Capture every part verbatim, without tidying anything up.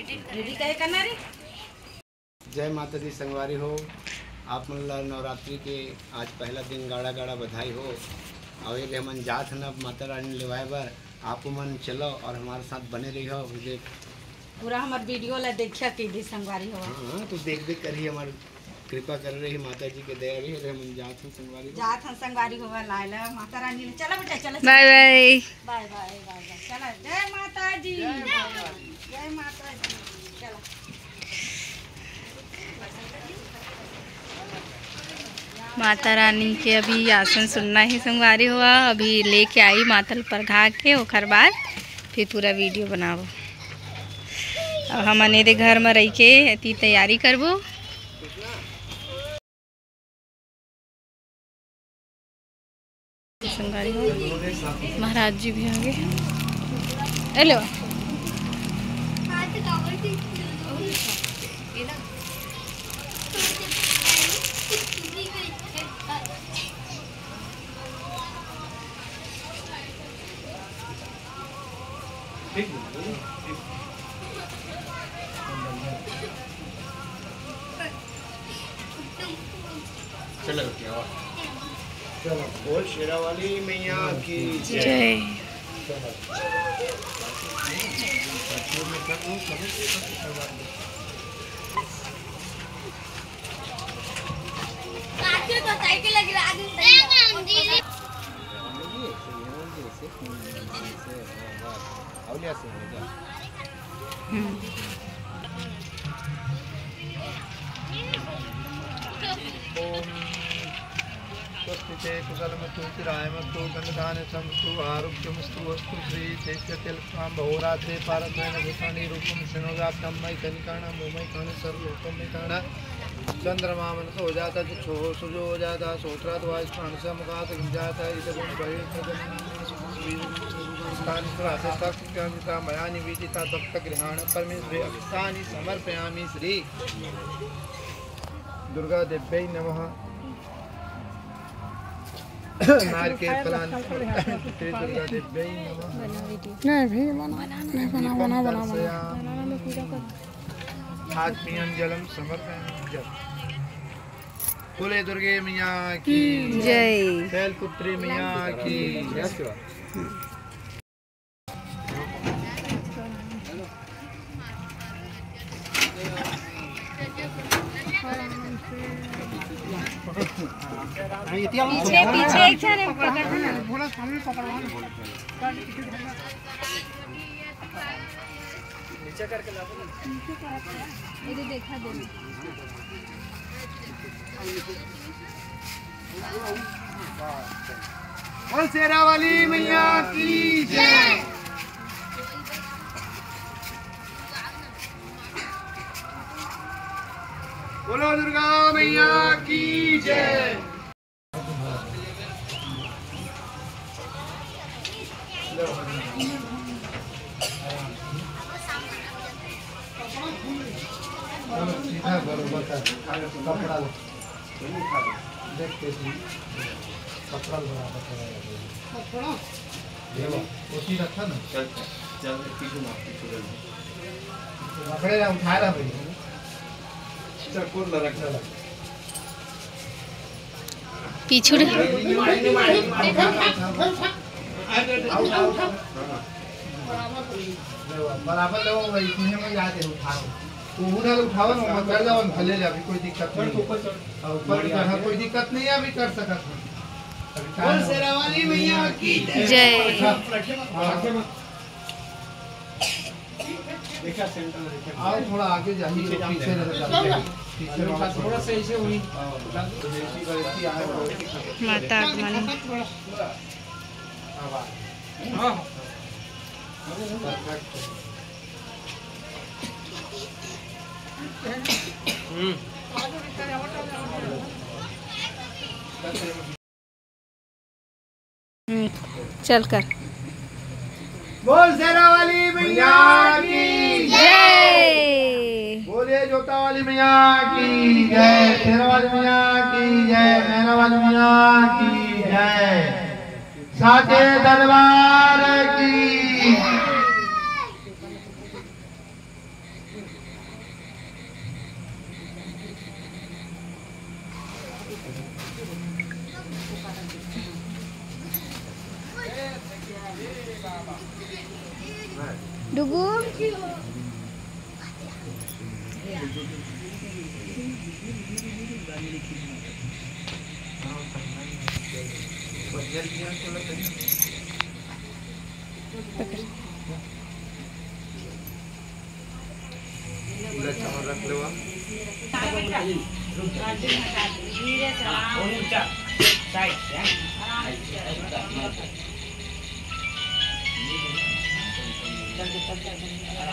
Ready काहे करना रे? जय माता दी संगवारी हो, आप मन ला नवरात्रि के आज पहला दिन गाड़ा गाड़ा बधाई हो। और ये हमन जात हन अब माता रानी लेवाए बर, आप मन चलो और हमारे साथ बने रहियो। पूरा हमार वीडियो ला देखिया कीजिए संगवारी हो। हाँ, हाँ, तो देख देख कर ही हमार कृपा कर रही माता जी के दया रही, अरे हमन जात हन संगवारी हो। जात हन संगवारी हो, लाए ला माता रानी ले। चला बेटा, चला, चला। बाय बाय। बाय बाय, बाय बाय। चला, जय माता दी। जय माता दी। जय माता दी। चला। माता रानी के अभी आसन सुनना ही संगवारी हो, अभी लेके आई मातल पर घा के, ओकर बाद फिर पूरा वीडियो बनाबो। अब हमन एदे घर म रहिके एती तैयारी करबो। संगवारी हो, महाराज जी भी आगे। हेलो। चलो, बोल शेरा वाली मैया की जय। जय। ओम स्वस्ति ते कुशलमस्तु चिरायमस्तु धनधान्यसमस्तु आरोग्यमस्तु अस्तु श्री चैत्र तेलक्षाम बहुरात्रे पारस्वयन भूषणी रूपम श्रेणो व्याप्तम मय कनिकाण मोमय कण सर्वोत्तम कण चंद्रमा मनस हो जाता जो छो सूर्यो हो जाता सोत्रा द्वार स्थान से मुखात जाता इस गुण बहिर्गमन स्थान पर आसे तक का मया निवेदिता भक्त गृहाण परमेश्वरी अक्षतानि समर्पयामि श्री दुर्गा देव्यै नमः। नारिकेल फलानि समर्पयामि श्री दुर्गा देव्यै नमः। नहीं भाई, बना, नहीं, बना, बना, बना, बना। आत्मीयं जलं समर्पयामि जल। बोले दुर्गे मैया की जय। शैलपुत्री मैया की जय। पीछे, पीछे एक झन पकड़। नीचे करके ला दो ना। ये तो देखा दे। बोल शेरा वाली मैया की जय। बोलो दुर्गा मैया की जय। सीधा बरोबर का कपड़ा देख के भी कपड़ा बराबर का। देखो, उसी रखा ना। चल, चल, पीछे ना, पीछे रख। पकड़े ना, उठा रहा भाई। चल, कूद ना, रख ना। पीछू रे। बराबर ले वो, वही इतने में याद है, उठाओ। वो उधर उठाओ ना, ऊपर चढ़ जाओ ना, ले ले, अभी कोई दिक्कत नहीं है। और ऊपर चढ़ा, कोई दिक्कत नहीं है, अभी कर सकत है। अभी बोल time है। शेरावाली मैया की जय। हाँ। देखा center में देखा। आओ थोड़ा आगे जाइए, पीछे जाओ। पीछे रह जाओ। पीछे वाला थोड़ा सा ऐसे हुई। हाँ, तो जैसी गलती आए, वैसी खत्म। माता आगमन। हाँ, हाँ। Perfect। हम्म। हम्म, चल कर। बोल शेरा वाली मैया की जय। बोलिए जोता वाली मैया की जय, शेरा वाली मैया की जय, मेरा वाली मैया की जय, साचे दरबार की। डुगू।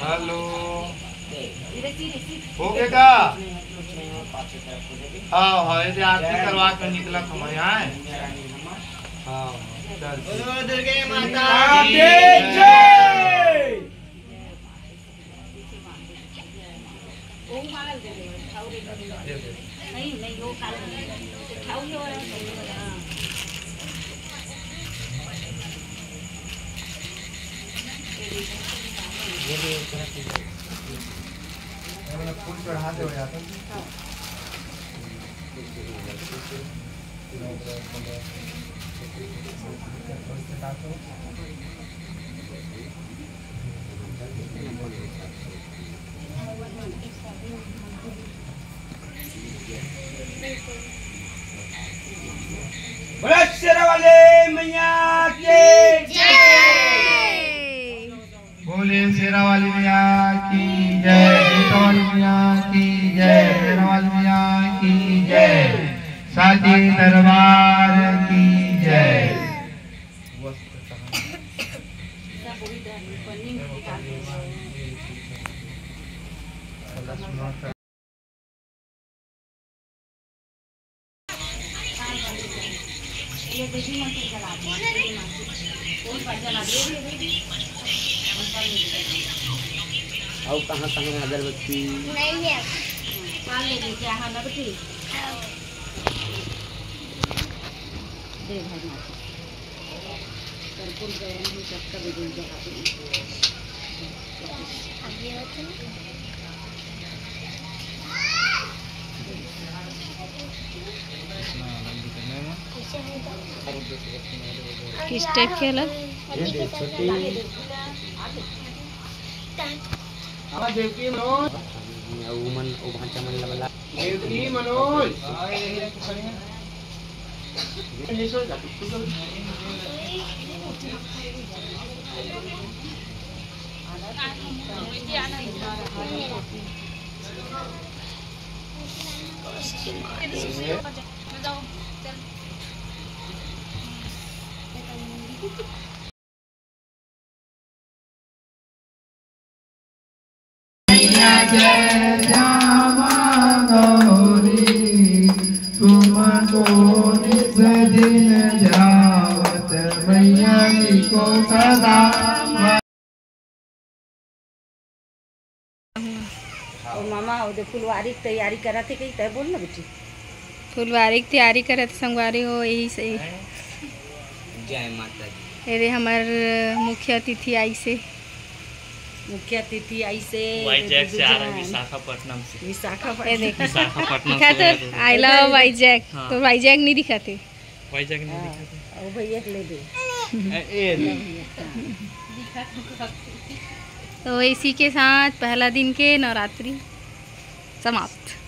हेलो, हो गए का? हाँ, हाँ, ये आरती करवा के निकला था मैं यहाँ। हाँ, चल। बोलो दुर्गे माता की जय। फूल चढ़ा दे हो जाता। बोलो शेरा वाले मैया की जय। बोले शेरा वाली मैया की जय, जूता वाली मैया की जय, शेरा वाली मैया की जय, साचे दरबार की जय। अउ कहाँ कहाँ अगरबत्ती? नहीं है। किस टाइप के अलग? देवकी मनोज। वो मन, वो भांचा मन लबला। देवकी मनोज। मैया जय श्यामा गौरी, तुमको नित दिन ध्यावत, मैया जी को सदा। ओ मामा, ओ दे फुलवारी के तैयारी करत हे कही, तय बोल ना बेटी। फुलवारी के तैयारी करत हे संगवारी हो, यही से। जय माता दी। ये दे हमर मुख्य अतिथि आइसे। मुख्य अतिथि आइसे। वाईजैक से आ रहे हैं, विशाखापट्टनम से। विशाखापट्टनम। ये देख। विशाखापट्टनम दिखा से तो, आ रहे हैं। I love वाईजैक। हाँ। तो वाईजैक नहीं दिखाते। वाईजैक नहीं हाँ, दिखाते। वो भैया के ले दे। ए, ए, नहीं। तो इसी के साथ पहला दिन के नवरात्रि समाप्त।